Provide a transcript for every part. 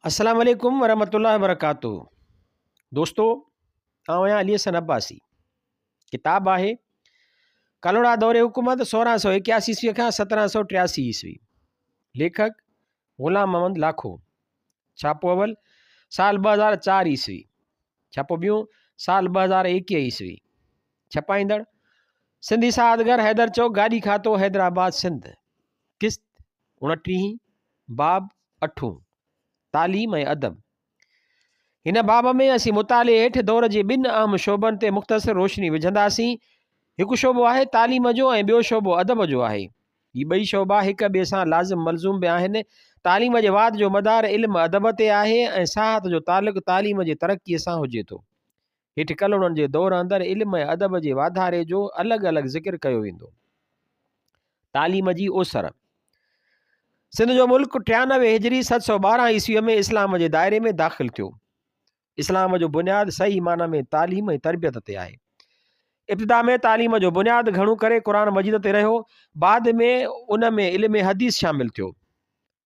السلام عليڪم ورحمة الله وبرڪاته دوستو آئون آهيان علي حسن عباسي ڪتاب آهي ڪلهوڙا دور حڪومت 1681 عيسوي کان 1783 عيسوي ليکڪ غلام محمد لاکو ڇاپو اول سال 2004 عيسوي ڇاپو ٻيون سال 2021 عيسوي ڇپائيندڙ سنڌي ساڌگر حيدر چوڪ گاڏي کاتو حيدرآباد سنڌ قسط اڻٽيهين، باب اٺون، تعليم ۽ ادب. هن باب ۾ اسين مطالعي هيٺ دور جي ٻن اهم شعبن تي مختصر روشني وجهنداسين. هڪ شعبو آهي تعليم جو ۽ ٻيو شعبو ادب جو آهي. هي ٻئي شعبا هڪ ٻئي سان لازم ملزوم به آهن. تعليم جي واڌ جو مدار علم ادب تي آهي ۽ ساهت جو تعلق تعليم جي ترقيء سان هجي ٿو. هيٺ ڪلهوڙن جي دور اندر علم ۽ ادب جي واڌاري جو الڳ الڳ ذڪر ڪيو ويندو. تعليم جي اوسر، سنڌ جو ملڪ 93 هجري 712 عيسويء ۾ اسلام جي دائري ۾ داخل ٿيو. اسلام جو بنياد صحيح معنيٰ ۾ تعليم ۽ تربيت تي آهي. ابتدا ۾ تعليم جو بنياد گهڻو ڪري قرآن مجيد تي رهيو، بعد ۾ ان ۾ علم حديث شامل ٿيو.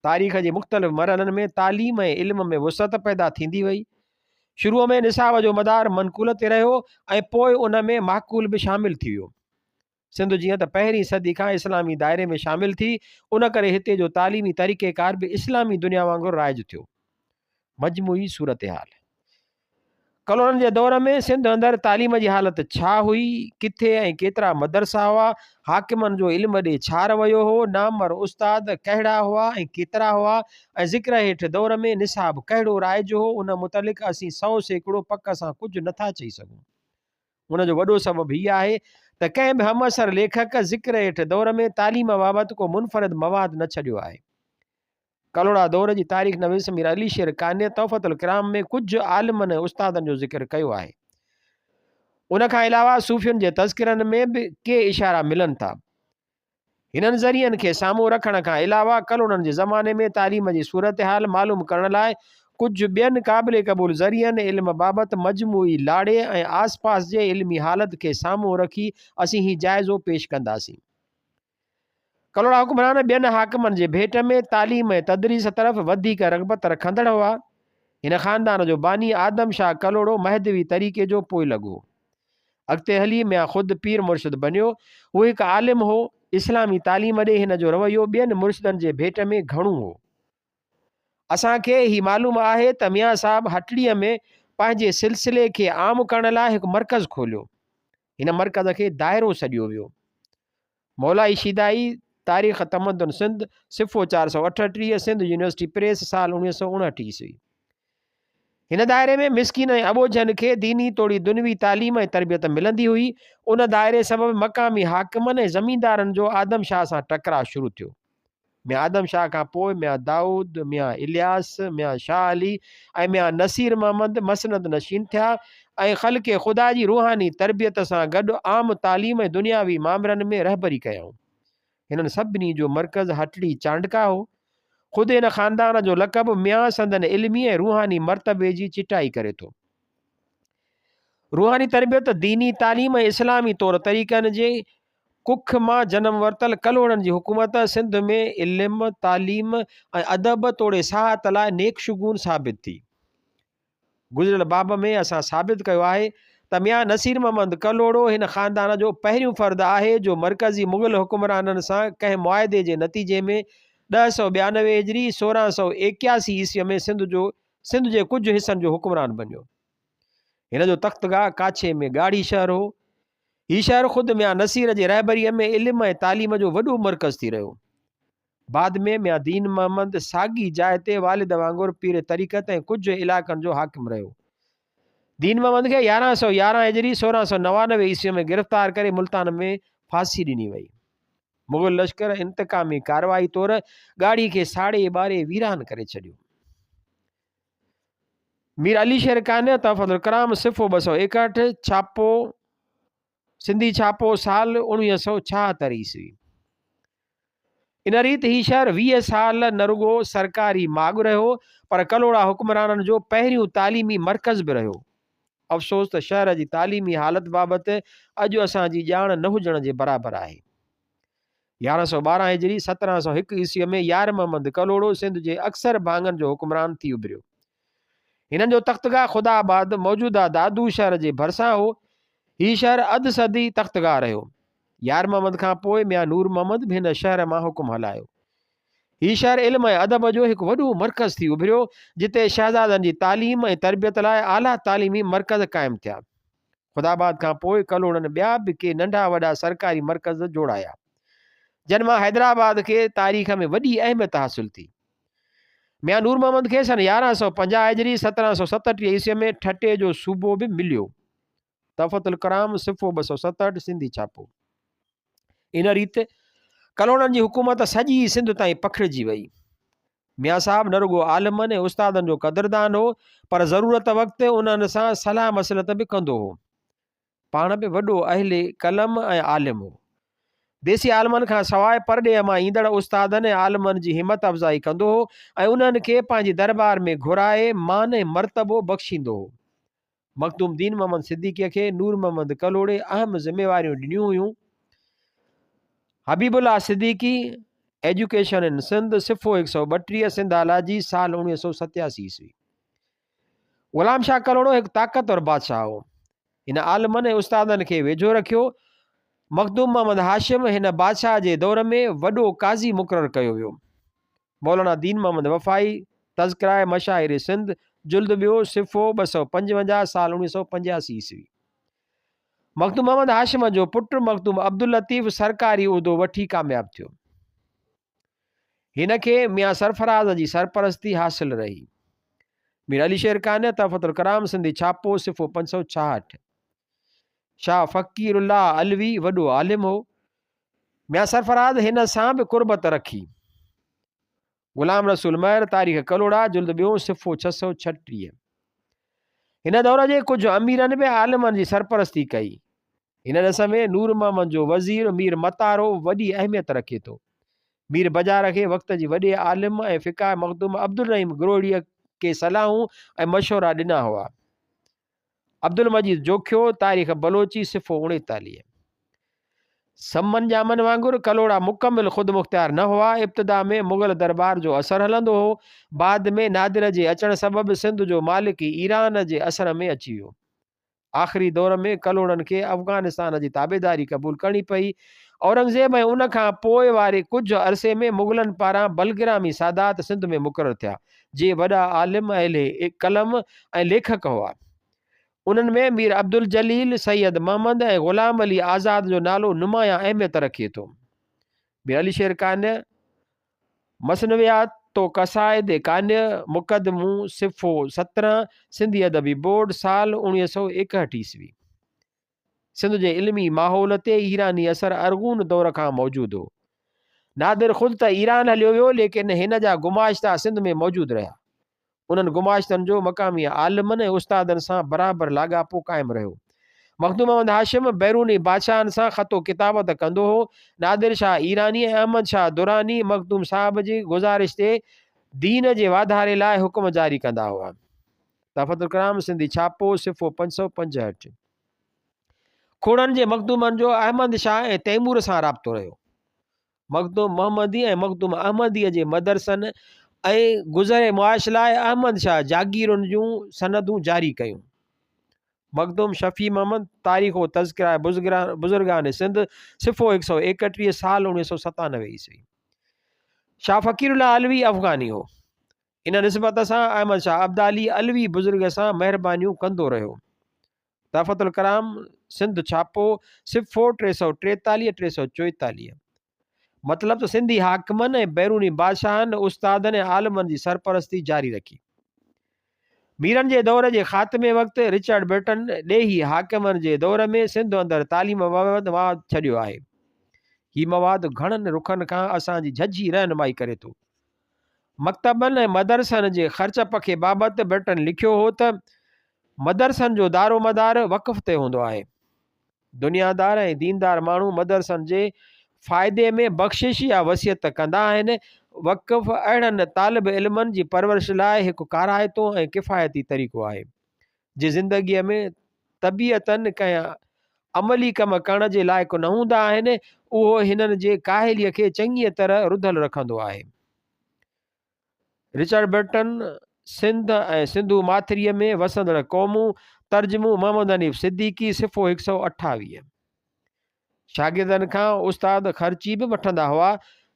تاريخ جي مختلف مرحلن ۾ تعليم ۽ علم ۾ وسعت پيدا ٿيندي وئي. شروع ۾ نصاب جو مدار منقول تي رهيو ۽ پوء ان ۾ معقول به شامل ٿي ويو. سنڌ جيئن ته پهرين صدي کان اسلامي دائري ۾ شامل ٿي، ان ڪري هتي جو تعليمي طريقيڪار به اسلامي دنيا وانگر رائج ٿيو. مجموعي صورتحال. ڪلهوڙن جي دور ۾ سنڌ اندر تعليم جي حالت ڇا هئي، ڪٿي ۽ ڪيترا مدرسا هئا، حاڪمن جو علم ڏي ڇا رويو هو، نامور استاد ڪهڙا هئا ۽ ڪيترا هئا ۽ ذڪر هيٺ دور ۾ نصاب ڪهڙو رائج هو، ان متعلق اسين 100% پڪ سان ڪجهه نٿا چئي سگهون. ان جو وڏو سبب هي آهي ته ڪنهن به همعصر ليکڪ ذڪر هيٺ دور ۾ تعليم بابت ڪو منفرد مواد نه ڇڏيو آهي. ڪلهوڙا دور جي تاريخ نويس مير علي شير قانع تحفة الڪرام ۾ ڪجهه عالمن ۽ استادن جو ذڪر ڪيو آهي. ان کان علاوه صوفين جي تذڪرن ۾ به ڪي اشارا ملن ٿا. هنن ذريعن کي سامهون رکڻ کان علاوه ڪلهوڙن جي زماني ۾ تعليم جي صورتحال معلوم ڪرڻ لاء ڪجهه ٻين قابل قبول ذريعن علم بابت مجموعي لاڙي ۽ آسپاس جي علمي حالت کي سامهون رکي اسين هي جائزو پيش ڪنداسين. ڪلهوڙا حڪمران ٻين حاڪمن جي ڀيٽ ۾ تعليم ۽ تدريس طرف وڌيڪ رغبت رکندڙ هئا. هن خاندان جو باني آدم شاهه ڪلهوڙو مهدوي طريقي جو پوئلڳ هو. اڳتي هلي ميان خود پير مرشد بنيو. هو هڪ عالم هو. اسلامي تعليم ڏي هن جو رويو ٻين مرشدن جي ڀيٽ ۾ گهڻو هو. اسان کي هي معلوم آهي ته ميان صاحب هٽڙيء ۾ پنهنجي سلسلي کي عام ڪرڻ لاء هڪ مرڪز کوليو. هن مرڪز کي دائرو سڏيو ويو. مولائي شيدائي، تاريخ تمدن سنڌ، صفحو 438، سنڌ يونيورسٽي پريس، سال 1959 عيسوي. هن دائري ۾ مسڪين ۽ اٻوجهن کي ديني توڙي دنوي تعليم ۽ تربيت ملندي هئي. ان دائري سبب مقامي حاڪمن ۽ زميندارن جو آدم شاهه سان ٽڪراء شروع ٿيو. ميان آدم شاهه کان پوء ميان دائود، ميان الياس، ميان شاهه علي ۽ ميان نصير محمد مسند نشين ٿيا ۽ خلق خدا جي روحاني تربيت سان گڏ عام تعليم ۽ دنياوي مامرن ۾ رهبري ڪيائون. هنن سڀني جو مرڪز هٽڙي چانڊڪا هو. خود هن خاندان جو لقب ميان سندن علمي ۽ روحاني مرتبي جي چٽائي ڪري ٿو. روحاني تربيت، ديني تعليم ۽ اسلامي طور طريقن جي ڪک مان جنم ورتل ڪلهوڙن جي حڪومت سنڌ ۾ علم، تعليم ۽ ادب توڙي ساهت لاء نيڪ شگون ثابت ٿي. گذريل باب ۾ اسان ثابت ڪيو آهي ته ميان نصير محمد ڪلهوڙو هن خاندان جو پهريون فرد آهي جو مرڪزي مغل حڪمرانن سان ڪنهن معاهدي جي نتيجي ۾ 1092 هجري 1681 عيسويء ۾ سنڌ جو سنڌ جي ڪجهه حصن جو حڪمران بنيو. هن جو تختگاهه ڪاڇي ۾ ڳاڙهي شهر هو. هي شهر خود ميان نصير جي رهبريء ۾ علم ۽ تعليم جو وڏو مرڪز ٿي رهيو. بعد ۾ ميان دين محمد ساڳي جاء تي والد وانگر پير طريقت ۽ ڪجهه علائقن جو حاڪم رهيو. دين محمد کي 1111 هجري 1699 عيسويء ۾ گرفتار ڪري ملتان ۾ ڦاسي ڏني وئي. مغل لشڪر انتقامي ڪارروائي طور ڳاڙهي کي ساڙي ٻاري ويران ڪري ڇڏيو. مير علي شير قانع تحفة الڪرام صفحو 261 ڇاپو سنڌي ڇاپو سال 1976 عيسوي. ان ريت هي شهر 20 سال نه رڳو سرڪاري ماڳ رهيو پر ڪلهوڙا حڪمرانن جو پهريون تعليمي مرڪز به رهيو. افسوس ته شهر جي تعليمي حالت بابت اڄ اسان جي ڄاڻ نه هجڻ جي برابر آهي. 1112 هجري 1701 عيسويء ۾ يار محمد ڪلهوڙو سنڌ جي اڪثر ڀاڱن جو حڪمران ٿي اڀريو. هنن جو تختگاهه خدا آباد موجوده دادو شهر جي ڀرسان هو. هي شهر اڌ صدي تختگاهه رهيو. يار محمد کان پوء ميان نور محمد به هن شهر مان حڪم هلايو. هي شهر علم ۽ ادب جو هڪ وڏو مرڪز ٿي اڀريو، جتي شهزادن جي تعليم ۽ تربيت لاء اعليٰ تعليمي مرڪز قائم ٿيا. خدا آباد کان پوء ڪلهوڙن ٻيا به ڪي ننڍا وڏا سرڪاري مرڪز جوڙايا، جن مان حيدرآباد کي تاريخ ۾ وڏي اهميت حاصل ٿي. ميان نور محمد کي سن 1150 هجري، 1737 عيسويء ۾ ٺٽي جو صوبو به مليو. تحفة الڪرام، صفحو 267، سنڌي ڇاپو. ان ريت ڪلهوڙن جي حڪومت سڄي سنڌ تائين پکڙجي وئي. ميان صاحب نه رڳو عالمن ۽ استادن جو قدردان هو، پر ضرورت وقت انهن سان صلاح مصلحت به ڪندو هو. پاڻ به وڏو اهل قلم ۽ عالم هو. ديسي عالمن کان سواء پرڏيهه مان ايندڙ استادن ۽ عالمن جي همت افزائي ڪندو هو ۽ انهن کي پنهنجي درٻار ۾ گهرائي مان ۽ مرتبو بخشيندو هو. مخدوم دين محمد صديقيء کي نور محمد ڪلهوڙي اهم ذميواريون ڏنيون هيون. حبيب الله صديقي، ايجوڪيشن ان سنڌ، صفحو 132، سنڌالاجي، سال 1987 عيسوي. غلام شاهه ڪلهوڙو هڪ طاقتور بادشاهه هو. هن عالمن ۽ استادن کي ويجهو رکيو. مخدوم محمد هاشم هن بادشاهه جي دور ۾ وڏو قاضي مقرر ڪيو ويو. مولانا دين محمد وفائي، تذڪره مشاهير سنڌ، جلد ٻيو، صفحو 255، سال 1985 عيسوي. مخدوم محمد هاشم جو پٽ مخدوم عبداللطيف سرڪاري عهدو وٺي ڪامياب ٿيو. هن کي ميان سرفراز جي سرپرستي حاصل رهي. مير علي شير قانع، تحفة الڪرام، سنڌي ڇاپو، صفحو 566. شاهه فقير الله علوي وڏو عالم هو. ميان سرفراز هن سان به قربت رکي. غلام رسول مهر، تاريخ ڪلهوڙا، جلد ٻيون، صفحو 636. هن دور جي ڪجهه اميرن به عالمن جي سرپرستي ڪئي. هن ڏس ۾ نور محمد جو وزير مير متارو وڏي اهميت رکي ٿو. مير بجار کي وقت جي وڏي عالم ۽ فقاه مخدوم عبدالرحيم گروهڙيء ڪي صلاحون ۽ مشورا ڏنا هئا. عبدالمجيد جوکيو، تاريخ بلوچي، صفحو 39. سمن ڄامن وانگر ڪلهوڙا مڪمل خودمختيار نه هئا. ابتدا ۾ مغل درٻار جو اثر هلندو هو. بعد ۾ نادر جي اچڻ سبب سنڌ جو مالڪي ايران جي اثر ۾ اچي ويو. آخري دور ۾ ڪلهوڙن کي افغانستان جي تابعداري قبول ڪرڻي پئي. اورنگزيب ۽ ان کان پوء واري ڪجهه عرصي ۾ مغلن پاران بلگرامي سادات سنڌ ۾ مقرر ٿيا، جي وڏا عالم، اهل قلم ۽ ليکڪ هئا. انهن ۾ مير عبدالجليل، سيد محمد ۽ غلام علي آزاد جو نالو نمايان اهميت رکي ٿو. مير علي شير قانع، مثنويات و قصائد قانع، مقدمو، صفحو 17، سنڌي ادبي بورڊ، سال 1961 عيسوي. سنڌ جي علمي ماحول تي ايراني اثر ارغون دور کان موجود هو. نادر خود ته ايران هليو ويو ليڪن هن جا گماشتا سنڌ ۾ موجود رهيا. انهن گماشتن جو مقامي عالمن ۽ استادن سان برابر لاڳاپو قائم رهيو. مخدوم محمد هاشم بيروني بادشاهن سان خط و ڪتابت ڪندو هو. نادر شاهه ايراني ۽ احمد شاهه دراني مخدوم صاحب جي گذارش تي دين جي واڌاري لاء حڪم جاري ڪندا هئا. تحفة الڪرام سنڌي ڇاپو، صفحو 565. کوڙن جي مخدومن جو احمد شاهه ۽ تيمور سان رابطو رهيو. مخدوم محمدي ۽ مخدوم احمديء جي مدرسن ۽ گذر معاش لاء احمد شاهه جاگيرن جون سندون جاري ڪيون. مخدوم شفيع محمد، تاريخ و تذڪره بزرگان سنڌ، صفحو 131، سال 1997 عيسوي. شاهه فقير الله علوي افغاني هو. ان نسبت سان احمد شاهه ابدالي علوي بزرگ سان مهربانيون ڪندو رهيو. تحفة الڪرام، سنڌ ڇاپو، صفحو 343، 344. مطلب ته سنڌي حاڪمن ۽ بيروني بادشاهن، استادن ۽ عالمن جي سرپرستي جاري رکي. ميرن جي دور جي خاتمي وقت رچرڊ برٽن ڏيهي حاڪمن جي دور ۾ سنڌ اندر تعليم بابت مواد ڇڏيو آهي. هي مواد گهڻن رخن کان اسان جي جهجهي رهنمائي ڪري ٿو. مڪتبن ۽ مدرسن جي خرچ پکي بابت برٽن لکيو هو ته، مدرسن جو دارومدار وقف تي هوندو آهي. دنيادار ۽ ديندار ماڻهو مدرسن جي فائدي ۾ بخشش يا وصيت ڪندا آهن. وقف اهڙن طالب علمن جي پرورش لاء هڪ ڪارائتو ۽ ڪفايتي طريقو آهي، جي زندگيء ۾ طبيعتاً ڪنهن عملي ڪم ڪرڻ جي لائق نه هوندا آهن، اهو هنن جي ڪاهليء کي چڱيء طرح رڌل رکندو آهي. رچرڊ برٽن، سنڌ ۽ سنڌو ماٿريء ۾ وسندڙ قومون، ترجمو محمد حنيف صديقي، صفحو 128. شاگردن کان استاد خرچي به وٺندا هئا.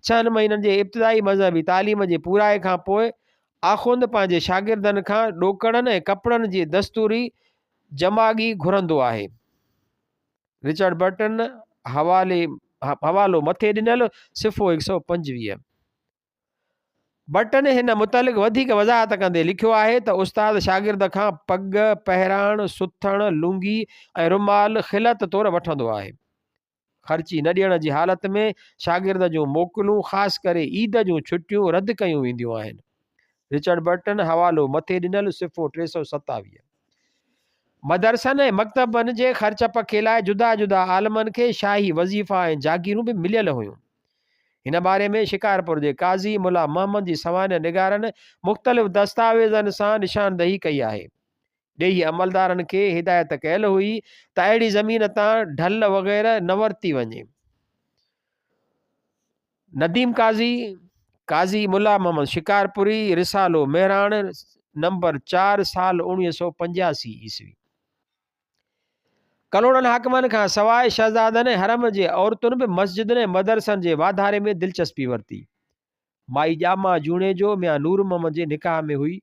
ڇهن مهينن جي ابتدائي مذهبي تعليم جي پورائي کان پوء آخوند پنهنجي شاگردن کان ڏوڪڙن ۽ ڪپڙن جي دستوري جماڳي گهرندو آهي. رچرڊ برٽن، حوالي، حوالو مٿي ڏنل، صفحو 125. برٽن هن متعلق وڌيڪ وضاحت ڪندي لکيو آهي ته استاد شاگرد کان پڳ، پهراڻ، سٿڻ، لونگي ۽ رومال خلعت طور وٺندو آهي. خرچي نه ڏيڻ جي حالت ۾ شاگرد جون موڪلون خاص ڪري عيد جون ڇٽيون رد ڪيون وينديون آهن. رچرڊ برٽن، حوالو مٿي ڏنل، صفحو 327. مدرسن ۽ مڪتبن جي خرچ پکي لاء جدا جدا عالمن کي شاهي وظيفا ۽ جاگيرون به مليل هيون. هن باري ۾ شڪارپور جي قاضي ملا محمد جي سوانح نگارن مختلف دستاويزن سان نشاندهي ڪئي آهي. ڏيهي عملدارن کي هدايت ڪيل هئي ته اهڙي زمين تان ڍل وغيره نه ورتي وڃي. نديم قاضي، قاضي ملا محمد شڪارپوري، رسالو مهراڻ، نمبر چار، سال 1985 عيسوي. ڪلهوڙن حاڪمن کان سواء شهزادن ۽ حرم جي عورتن به مسجدن ۽ مدرسن جي واڌاري ۾ دلچسپي ورتي. مائي ڄاما جوڻيجو ميان نور محمد جي نڪاح ۾ هئي.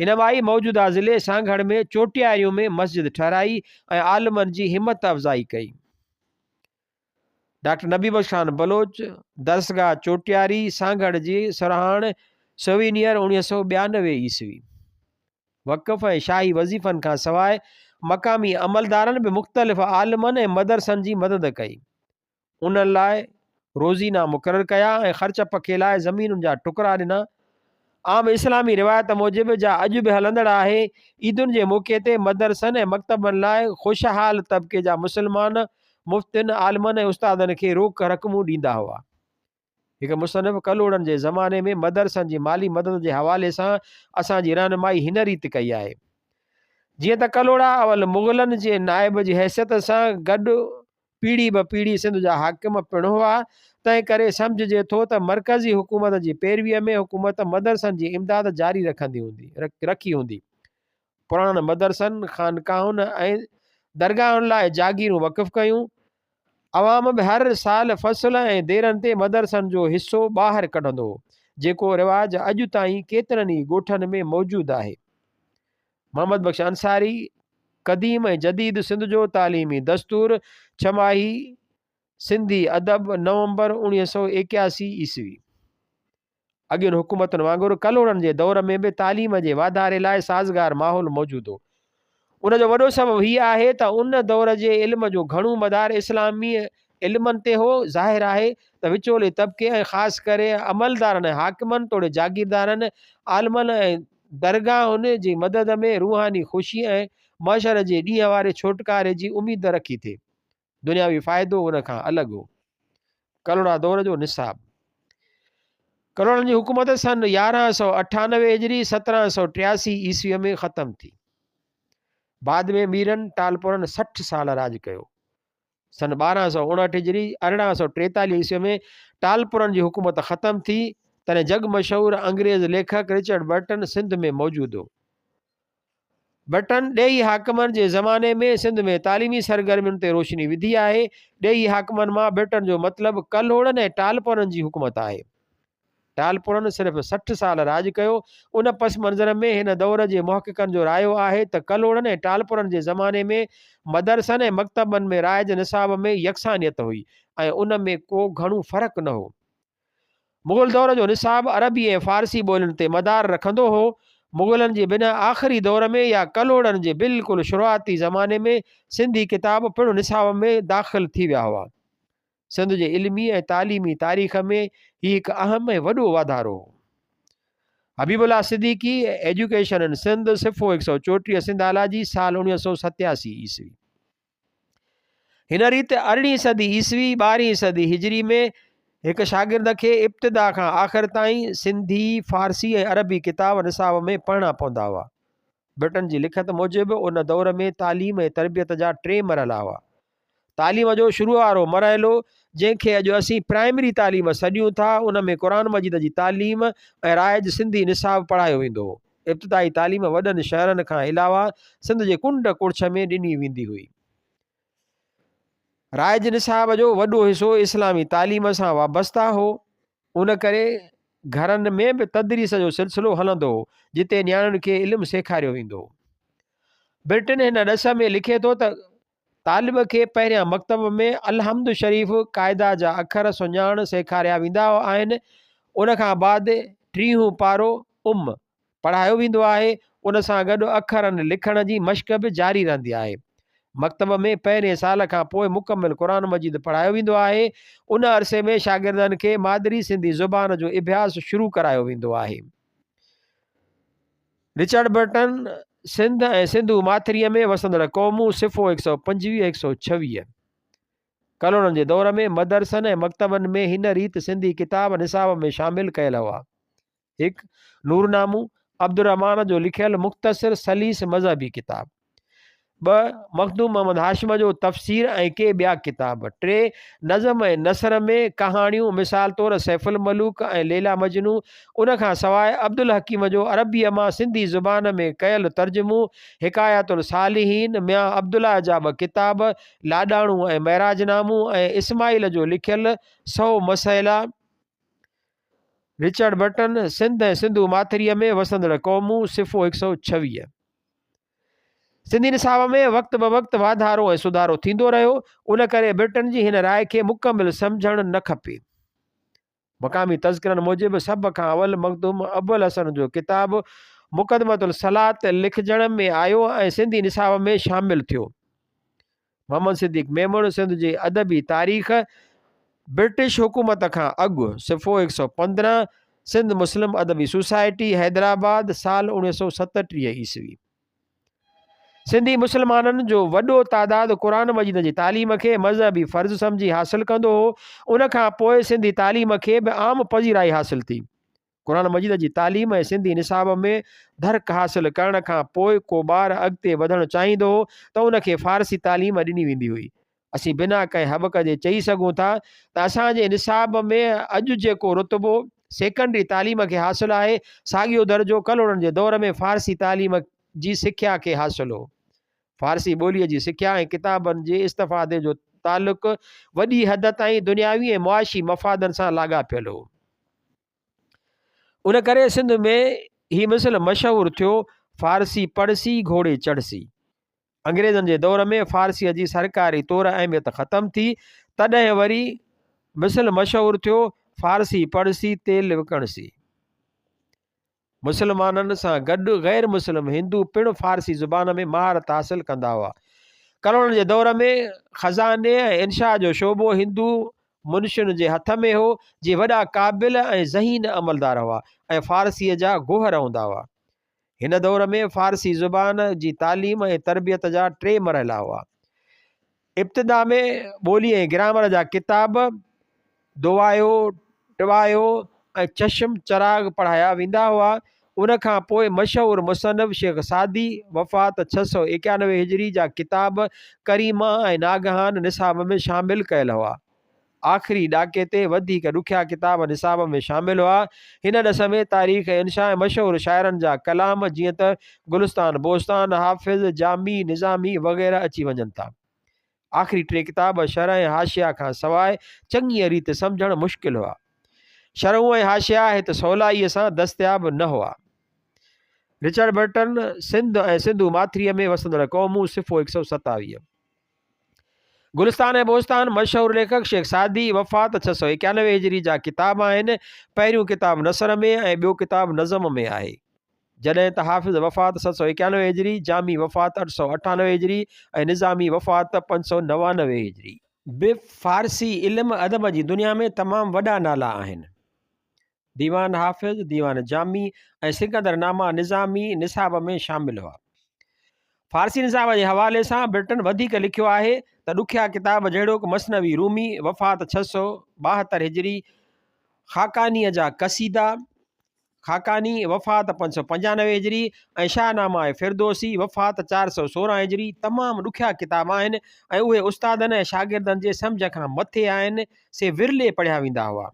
هن مائي موجوده ضلعي سانگهڙ ۾ چوٽياريون ۾ مسجد ٺهرائي ۽ عالمن جي همت افزائي ڪئي. ڊاڪٽر نبي بخش خان بلوچ، درسگاهه چوٽياري، سانگهڙ جي سرهاڻ، سووينيئر، 1992 عيسوي. وقف ۽ شاهي وظيفن کان سواء مقامي عملدارن به مختلف عالمن ۽ مدرسن جي مدد ڪئي. انهن لاء روزينا مقرر ڪيا ۽ خرچ پکي لاء زمينن جا ٽڪرا ڏنا. عام اسلامي روايت موجب، جا اڄ به هلندڙ آهي، عيدن جي موقعي تي مدرسن ۽ مڪتبن لاء خوشحال طبقي جا مسلمان مفتين، عالمن ۽ استادن کي روڪ رقمون ڏيندا هئا. هڪ مصنف ڪلهوڙن جي زماني ۾ مدرسن جي مالي مدد جي حوالي سان اسان جي رهنمائي هن ريت ڪئي آهي. جيئن ته ڪلهوڙا اول مغلن جي نائب جي حيثيت سان گڏ پيڙهي به پيڙهي سنڌ جا حاڪم پڻ هئا، تنهن ڪري سمجهجي ٿو ته مرڪزي حڪومت جي پيرويء ۾ حڪومت مدرسن جي امداد جاري رکندي هوندي رکي هوندي. پراڻن مدرسن، خانقاهن ۽ درگاهن لاء جاگيرون وقف ڪيون. عوام به هر سال فصل ۽ ديرن تي مدرسن جو حصو ٻاهر ڪڍندو هو، جيڪو رواج اڄ تائين ڪيترن ئي ڳوٺن ۾ موجود آهي. محمد بخش انصاري، قديم ۽ جديد سنڌ جو تعليمي دستور، ڇهماهي سنڌي ادب، نومبر 1981 عيسوي. اڳين حڪومتن وانگر ڪلهوڙن جي دور ۾ به تعليم جي واڌاري لاء سازگار ماحول موجود هو. ان جو وڏو سبب هي آهي ته ان دور جي علم جو گهڻو مدار اسلامي علمن تي هو. ظاهر آهي ته وچولي طبقي ۽ خاص ڪري عملدارن ۽ حاڪمن توڙي جاگيردارن عالمن ۽ درگاهن جي مدد ۾ روحاني خوشي ۽ محشر جي ڏينهن واري ڇوٽڪاري جي اميد رکي ٿي. دنياوي فائدو ان کان الڳ هو. ڪلهوڙا دور جو نصاب. ڪلهوڙن جي حڪومت سن 1198 هجري 1783 عيسويء ۾ ختم ٿي. بعد ۾ ميرن ٽالپرن 60 سال راڄ ڪيو. سن 1259 هجري 1843 عيسويء ۾ ٽالپرن جي حڪومت ختم ٿي، تڏهن جڳ مشهور انگريز ليکڪ رچرڊ برٽن سنڌ ۾ موجود هو. برٽن ڏيهي حاڪمن جي زماني ۾ سنڌ ۾ تعليمي سرگرمين تي روشني وڌي آهي. ڏيهي حاڪمن مان برٽن جو مطلب ڪلهوڙن ۽ ٽالپرن جي حڪومت آهي. ٽالپرن صرف 60 سال راڄ ڪيو. ان پس منظر ۾ هن دور جي محققن جو رايو آهي ته ڪلهوڙن ۽ ٽالپرن جي زماني ۾ مدرسن ۽ مڪتبن ۾ رائج نصاب ۾ يڪسانيت هئي ۽ ان ۾ ڪو گهڻو فرق نه هو. مغل دور جو نصاب عربي ۽ فارسي ٻولين تي مدار رکندو هو. مغلن جي بنهه آخري دور ۾ يا ڪلهوڙن جي بلڪل شروعاتي زماني ۾ سنڌي ڪتاب پڻ نصاب ۾ داخل ٿي ويا هئا. سنڌ جي علمي ۽ تعليمي تاريخ ۾ هي هڪ اهم ۽ وڏو واڌارو هو. حبيب الله صديقي، ايجوڪيشن ان سنڌ، صفحو 134 سنڌالاجي، سال 1987 عيسوي. هن ريت ارڙهين صدي عيسوي، ٻارهين صدي هجري ۾ هڪ شاگرد کي ابتدا کان آخر تائين سنڌي، فارسي ۽ عربي ڪتاب نصاب ۾ پڙهڻا پوندا هئا. برٽن جي لکت موجب ان دور ۾ تعليم ۽ تربيت جا ٽي مرحلا هئا. تعليم جو شروع وارو مرحلو جنهن کي اڄ اسين پرائمري تعليم سڏيون ٿا، ان ۾ قرآن مجيد جي تعليم ۽ رائج سنڌي نصاب پڙهايو ويندو هو. ابتدائي تعليم وڏن شهرن کان علاوه سنڌ جي ڪنڊ ڪڙڇ ۾ ڏني ويندي هئي. رائج نصاب جو وڏو حصو اسلامي تعليم سان وابسته هو. ان ڪري گهرن ۾ به تدريس جو سلسلو هلندو هو، جتي نياڻين کي علم سيکاريو ويندو هو. برٽن هن ڏس ۾ لکي ٿو ته طالب کي پهريان مڪتب ۾ الحمد شريف، قاعده جا اکر سڃاڻڻ سيکاريا ويندا آهن، ان کان بعد ٽيهون پارو، ام، پڙهايو ويندو آهي، ان سان گڏ اکرن لکڻ جي مشق به جاري رهندي آهي. مڪتب ۾ پهرين سال کان پوء مڪمل قرآن مجيد پڙهايو ويندو آهي. ان عرصي ۾ شاگردن کي مادري سنڌي زبان جو اڀياس شروع ڪرايو ويندو آهي. رچرڊ برٽن، سنڌ ۽ سنڌو ماٿريء ۾ وسندڙ قومون، صفحو 125 126. ڪلهوڙن جي دور ۾ مدرسن ۽ مڪتبن ۾ هن ريت سنڌي ڪتاب نصاب ۾ شامل ڪيل هئا. هڪ، نورنامو، عبدالرحمان جو لکيل مختصر سليس مذهبي ڪتاب. ٻه، مخدوم محمد هاشم جو تفسير ۽ ڪي ٻيا ڪتاب. ٽي، نظم ۽ نثر ۾ ڪهاڻيون، مثال طور سيف الملوڪ ۽ ليليٰ مجنون. ان کان سواء عبدالحڪيم جو عربيء مان سنڌي زبان ۾ ڪيل ترجمو، حڪايات الصالحين، ميان عبدالله جا ٻه ڪتاب، لاڏاڻو ۽ معراج نامو ۽ اسماعيل جو لکيل سئو مسئلا. رچرڊ برٽن، سنڌ ۽ سنڌو ماٿريء ۾ وسندڙ قومون، صفحو 126. سنڌي نصاب ۾ وقت بوقت واڌارو ۽ سڌارو ٿيندو رهيو، ان ڪري برٽن جي هن راء کي مڪمل سمجهڻ نه کپي. مقامي تذڪرن موجب سڀ کان اول مخدوم ابوالحسن جو ڪتاب مقدمة الصلات لکجڻ ۾ آيو ۽ سنڌي نصاب ۾ شامل ٿيو. محمد صديق ميمڻ سنڌ جي ادبي تاريخ برٽش حڪومت کان اڳ، صفحو 115، سنڌ مسلم ادبي سوسائٽي، حيدرآباد، سال 1937 عيسوي. سنڌي مسلمانن جو وڏو تعداد قرآن مجيد جي تعليم کي مذهبي فرض سمجهي حاصل ڪندو هو. ان کان پوء سنڌي تعليم کي به عام پذيرائي حاصل ٿي. قرآن مجيد جي تعليم ۽ سنڌي نصاب ۾ ڌرڪ حاصل ڪرڻ کان پوء ڪو ٻار اڳتي وڌڻ چاهيندو هو ته ان کي فارسي تعليم ڏني ويندي هئي. اسين بنا ڪنهن هٻڪ جي چئي سگهون ٿا ته اسان جي نصاب ۾ اڄ جيڪو رتبو سيڪنڊري تعليم کي حاصل آهي، ساڳيو درجو ڪلهوڙن جي دور ۾ فارسي تعليم جي سکيا کي حاصل هو. فارسي ٻوليء جي سکيا ۽ ڪتابن جي استفادي جو تعلق وڏي حد تائين دنياوي ۽ معاشي مفادن سان لاڳاپيل هو. ان ڪري سنڌ ۾ هي مثل مشهور ٿيو، فارسي پڙهسي، گهوڙي چڙهسي. انگريزن جي دور ۾ فارسيء جي سرڪاري طور اهميت ختم ٿي، تڏهن وري مثل مشهور ٿيو، فارسي پڙهسي، تيل وڪڻسي. مسلمانن سان گڏ غير مسلم هندو پڻ فارسي زبان ۾ مهارت حاصل ڪندا هئا. ڪلهوڙن جي دور ۾ خزاني ۽ انشاء جو شعبو هندو منشين جي هٿ ۾ هو، جي وڏا قابل ۽ ذهين عملدار هئا ۽ فارسيء جا گوهر هوندا هئا. هن دور ۾ فارسي زبان جي تعليم ۽ تربيت جا ٽي مرحلا هئا. ابتدا ۾ ٻولي ۽ گرامر جا ڪتاب دووايو، ٽوايو ۽ چشم چراغ پڙهايا ويندا هئا. ان کان پوء مشهور مصنف شيخ سعدي، وفات 691 هجري، جا ڪتاب ڪريما ۽ ناگهان نصاب ۾ شامل ڪيل هئا. آخري ڏاڪي تي وڌيڪ ڏکيا ڪتاب نصاب ۾ شامل هئا. هن ڏس ۾ تاريخ انشا ۽ مشهور شاعرن جا ڪلام جيئن ته گلستان بوستان، حافظ، جامي، نظامي وغيره اچي وڃن ٿا. آخري ٽي ڪتاب شرح ۽ حاشيه کان سواء چڱيء ريت سمجهڻ مشڪل هئا. شرحون ۽ حاشيا هت سولائيء سان دستياب نه هئا. رچرڊ برٽن، سنڌ ۽ سنڌو ماٿريء ۾ وسندڙ قومون، صفحو 127. گلستان ۽ بوستان مشهور ليکڪ شيخ سعدي، وفات 691 هجري، جا ڪتاب آهن. پهريون ڪتاب نثر ۾ ۽ ٻيو ڪتاب نظم ۾ آهي. جڏهن ته حافظ وفات 791 هجري، جامي وفات 898 هجري ۽ نظامي وفات 599 هجري. به فارسي علم ادب جي دنيا ۾ تمام وڏا نالا آهن. ديوان حافظ، ديوان جامي ۽ سڪندر نامه نظامي نصاب ۾ شامل هئا. فارسي نصاب جي حوالي سان برٽن وڌيڪ لکيو آهي ته ڏکيا ڪتاب جهڙوڪ مثنوي رومي، وفات 672 هجري، خاقانيء جا قصيدا، خاقاني، وفات 595 هجري، ۽ شاهنامه فردوسي، وفات 416 هجري، تمام ڏکيا ڪتاب آهن ۽ اهي استادن ۽ شاگردن جي سمجهه کان مٿي آهن، سي ورلي پڙهيا ويندا هئا.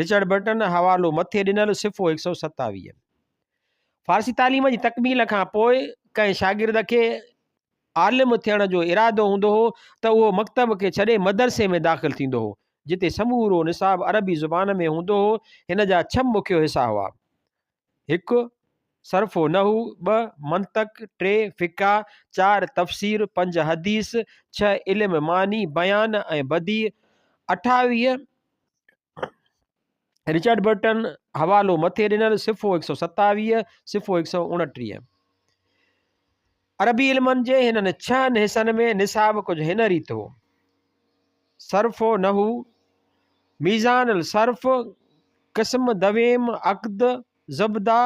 رچرڊ برٽن، حوالو مٿي ڏنل، صفحو 127. فارسي تعليم جي تڪميل کان پوء ڪنهن شاگرد کي عالم ٿيڻ جو ارادو هوندو هو ته اهو مڪتب کي ڇڏي مدرسي ۾ داخل ٿيندو هو، جتي سمورو نصاب عربي زبان ۾ هوندو هو. هن جا ڇهه مکيه حصا هئا. هڪ، صرف و نحو، ٻه، منطق، ٽي، فقه، چار، تفسير، پنج، حديث، ڇهه، علم معاني، بيان ۽ بديع، 28، رچرڊ برٽن، حوالو مٿي ڏنل، صفحو 127، صفحو 129. عربي علمن جي هنن ڇهن حصن ۾ نصاب ڪجهه هن ريت هو، صرف و نحو، ميزان الصرف، قسم دويم، عقد، زبده،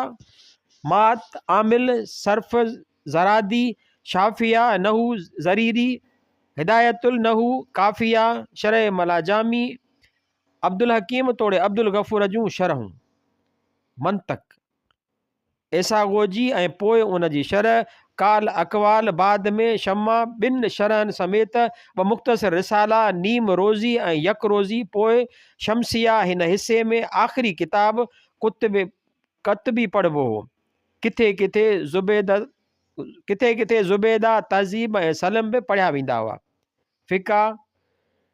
مات، عامل، صرف زرادي، شافيه، نحو زريري، هدايت النحو، قافيه، شرح ملاجامي، عبدالحڪيم توڙي عبدالغفور جون شرحون، منطق، ايساغوجي ۽ پوء ان جي شرح، قال اقوال، بعد ۾ شمع، ٻن شرحن سميت ٻه مختصر رسالا، نيم روزي ۽ يڪ روزي، پوء شمسيه هن حصي ۾ آخري ڪتاب قطب قطبي پڙهبو هو. ڪٿي ڪٿي زبيده ڪٿي ڪٿي زبيده، تهذيب ۽ سلم به پڙهيا ويندا هئا. فقه،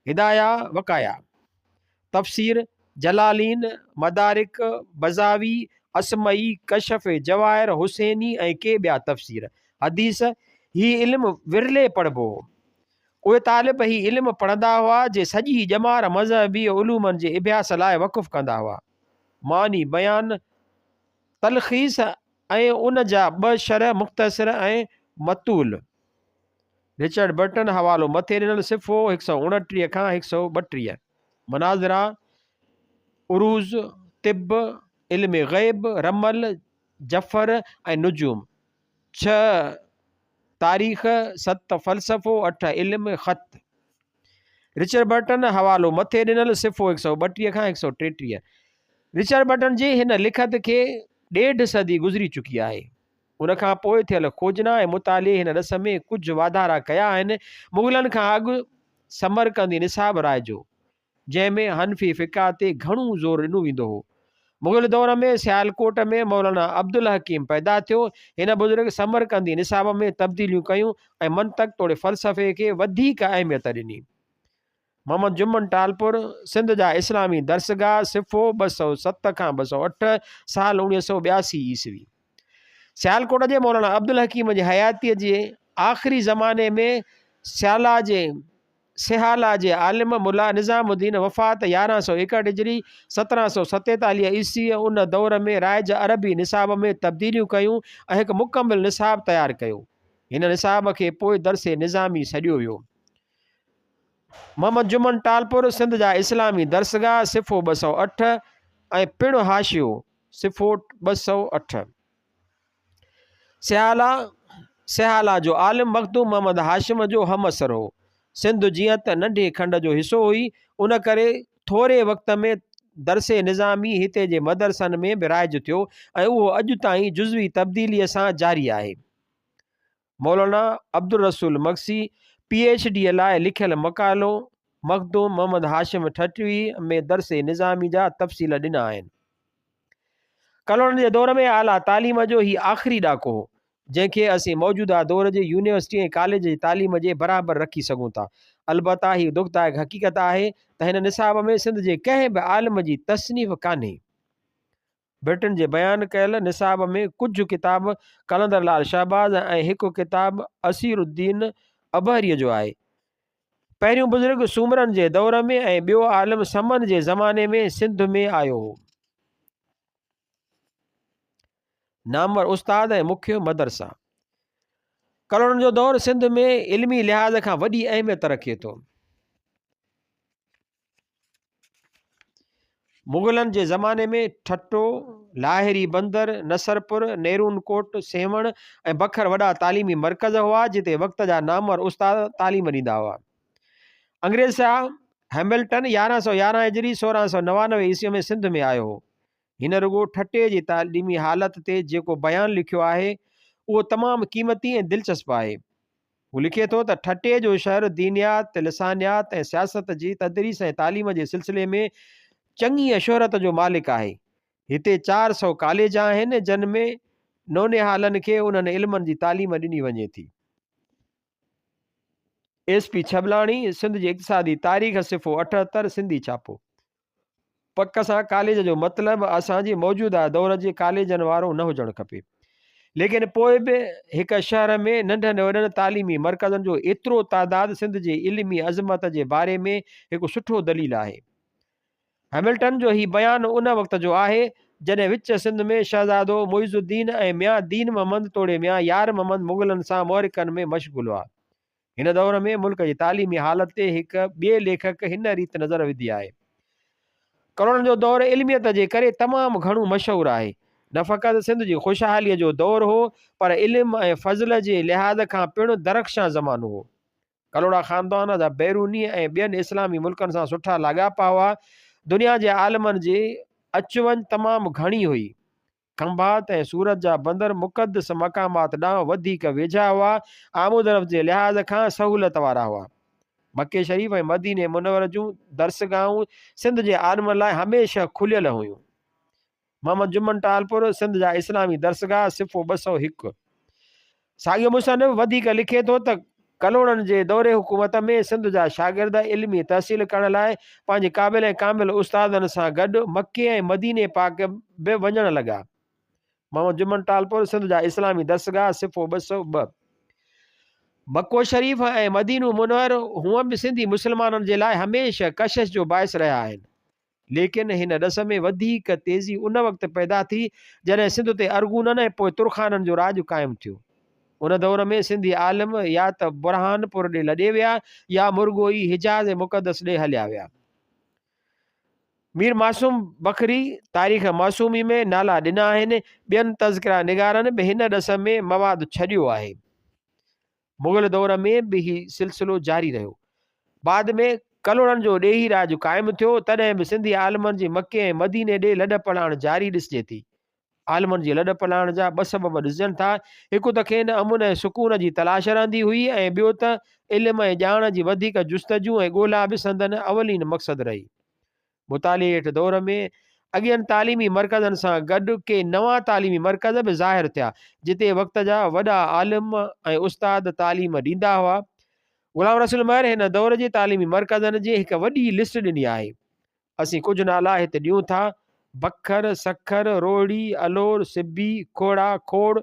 هدايه وقايه، تفسير، جلالين، مدارڪ، بزاوي، اصمعي، ڪشف جواهر، حسيني ۽ ڪي ٻيا تفسير. حديث، هي علم ورلي پڙهبو هو. اهي طالب هي علم پڙهندا هئا، جي سڄي ڄمار مذهبي علومن جي اڀياس لاء وقف ڪندا هئا. معني بيان، تلخيص ۽ ان جا ٻه شرح مختصر ۽ مطول. رچرڊ برٽن، حوالو مٿي ڏنل، صفحو 129 کان 132. مناظرا، عروض، طب، علم غيب، رمل، جفر ۽ نجوم، ڇهه تاريخ، ست فلسفو، اٺ علم خط. رچرڊ برٽن، حوالو مٿي ڏنل، صفحو 132 کان 133. رچرڊ برٽن جي هن لکت کي ڏيڍ صدي گذري چڪي آهي. ان کان پوء ٿيل کوجنا ۽ مطالعي هن ڏس ۾ ڪجهه واڌارا ڪيا آهن. مغلن کان اڳ سمرقندي نصاب رائج هو، جنهن ۾ حنفي فقه تي گهڻو زور ڏنو ويندو هو. مغل دور ۾ سيالڪوٽ ۾ مولانا عبدالحڪيم پيدا ٿيو. هن بزرگ سمرقندي نصاب ۾ تبديليون ڪيون ۽ منطق توڙي فلسفي کي وڌيڪ اهميت ڏني. محمد جمن ٽالپر، سنڌ جا اسلامي درسگاهه، صفحو 207 کان 208، سال 1982 عيسوي. سيالڪوٽ جي مولانا عبدالحڪيم جي حياتيء جي آخري زماني ۾ سيالا جي سيهالا جي عالم ملا نظام الدين وفات 1161 هجري، 1747 عيسوي ان دور ۾ رائج عربي نصاب ۾ تبديليون ڪيون ۽ هڪ مڪمل نصاب تيار ڪيو. هن نصاب کي پوء درس نظامي سڏيو ويو. محمد جمن ٽالپر، سنڌ جا اسلامي درسگاهه، صفحو 208 ۽ پڻ حاشيو، صفحو 208. سيالا، سيالا جو عالم مخدوم محمد هاشم جو همعصر هو. سنڌ جيئن ته ننڍي کنڊ جو حصو هئي، ان ڪري ٿوري وقت ۾ درس نظامي هتي جي مدرسن ۾ به رائج ٿيو ۽ اهو اڄ تائين جزوي تبديليء سان جاري آهي. Maulana Abdul Rasool Magsi P H D لاء لکيل مقالو مخدوم محمد هاشم ٺٽوي ۾ درس نظامي جا تفصيل ڏنا آهن. ڪلهوڙن جي دور ۾ اعليٰ تعليم جو هي آخري ڏاڪو هو، جنهن کي اسين موجوده دور جي يونيورسٽي ۽ ڪاليج جي تعليم جي برابر رکي سگهون ٿا. البته هي دکدائڪ حقيقت آهي ته هن نصاب ۾ سنڌ جي ڪنهن به عالم جي تصنيف ڪانهي. برٽن جي بيان ڪيل نصاب ۾ ڪجهه ڪتاب قلندر لعل شهباز ۽ هڪ ڪتاب اسير الدين ابهريء جو آهي. پهريون بزرگ سومرن جي دور ۾ ۽ ٻيو عالم سمن جي زماني ۾ سنڌ ۾ آيو هو. نامور استاد ۽ مکيه مدرسا. ڪلهوڙن جو دور سنڌ ۾ علمي لحاظ کان وڏي اهميت رکي ٿو. مغلن جي زماني ۾ ٺٽو، لاهري بندر، نصرپور، نيرون ڪوٽ، سيوهڻ ۽ بکر وڏا تعليمي مرڪز هئا، جتي وقت جا نامور استاد تعليم ڏيندا هئا. انگريز سياح هئملٽن 1111 هجري 1699 عيسوي ۾ سنڌ ۾ آيو هو. هن رڳو ٺٽي جي تعليمي حالت تي جيڪو بيان لکيو آهي، اهو تمام قيمتي ۽ دلچسپ آهي. هو لکي ٿو ته ٺٽي جو شهر دينيات، لسانيات ۽ سياست جي تدريس ۽ تعليم جي سلسلي ۾ چڱيء شهرت جو مالڪ آهي. هتي 400 ڪاليج آهن، جن ۾ نونهالن کي انهن علمن جي تعليم ڏني وڃي ٿي. ايس پي ڇٻلاڻي، سنڌ جي اقتصادي تاريخ، صفحو 78، سنڌي ڇاپو. پڪ سان ڪاليج جو مطلب اسان جي موجوده دور جي ڪاليجن وارو نه هجڻ کپي. ليڪن پوء به هڪ شهر ۾ ننڍن وڏن تعليمي مرڪزن جو ايترو تعداد سنڌ جي علمي عظمت جي باري ۾ هڪ سٺو دليل آهي. هئملٽن جو هي بيان ان وقت جو آهي، جڏهن وچ سنڌ ۾ شهزادو معز الدين ۽ ميان دين محمد توڙي ميان يار محمد مغلن سان معرڪن ۾ مشغول هئا. هن دور ۾ ملڪ جي تعليمي حالت تي هڪ ٻئي ليکڪ هن ريت نظر وڌي آهي. ڪروڙن جو دور علميت جي ڪري تمام گهڻو مشهور آهي. نه فقط سنڌ جي خوشحاليء جو دور هو، پر علم ۽ فضل جي لحاظ کان پڻ درخشان زمانو هو. ڪلهوڙا خاندان جا بيروني ۽ ٻين اسلامي ملڪن سان سٺا لاڳاپا هئا. دنيا جي عالمن جي اچ وڃ تمام گهڻي هئي. کنڀات ۽ سورت جا بندر مقدس مقامات ڏانهن وڌيڪ ويجها هئا. آمدرفت جي لحاظ کان سهولت وارا هئا. مڪي شريف ۽ مديني منور جون درسگاهون سنڌ جي عالمن لاء هميشه کليل هيون. محمد جمن ٽالپر، سنڌ جا اسلامي درسگاهه، صفحو 201. ساڳيو مصنف وڌيڪ لکي ٿو ته ڪلهوڙن جي دور حڪومت ۾ سنڌ جا شاگرد علمي تحصيل ڪرڻ لاء پنهنجي قابل ۽ ڪامل استادن سان گڏ مڪي ۽ مديني پاڪ به وڃڻ لڳا. محمد جمن ٽالپر، سنڌ جا اسلامي درسگاهه، صفحو 202. مڪو شريف ۽ مدينو منور هونئن به سنڌي مسلمانن جي لاء هميشه ڪشش جو باعث رهيا آهن. ليڪن هن ڏس ۾ وڌيڪ تيزي ان وقت پيدا ٿي، جڏهن سنڌ تي ارغونن ۽ پوء ترخانن جو راڄ قائم ٿيو. ان دور ۾ سنڌي عالم يا ته برهانپور ڏي لڏي ويا يا مرڳو ئي حجاز مقدس ڏي هليا ويا. مير معصوم بکري تاريخ معصومي ۾ نالا ڏنا آهن. ٻين تذڪره نگارن به هن ڏس ۾ مواد ڇڏيو آهي. مغل دور ۾ به هي سلسلو جاري رهيو. بعد ۾ ڪلهوڙن جو ڏيهي راڄ قائم ٿيو، تڏهن به سنڌي عالمن جي مڪي ۽ مديني ڏي لڏپلاڻ جاري ڏسجي ٿي. عالمن جي لڏپلاڻ جا ٻه سبب ڏسجن ٿا، هڪ ته کين امن ۽ سڪون جي تلاش رهندي هئي ۽ ٻيو ته علم ۽ ڄاڻ جي وڌيڪ جستجو ۽ ڳولا به سندن اولين مقصد رهي. مطالعي هيٺ دور ۾ اڳين تعليمي مرڪزن سان گڏ ڪي نوان تعليمي مرڪز به ظاهر ٿيا، جتي وقت جا وڏا عالم ۽ استاد تعليم ڏيندا هئا. غلام رسول مهر هن دور جي تعليمي مرڪزن جي هڪ وڏي لسٽ ڏني آهي. اسين ڪجهه نالا هت ڏيون ٿا، بکر، سکر، روهڙي، الور، سبي، کوڙا، کوڙ،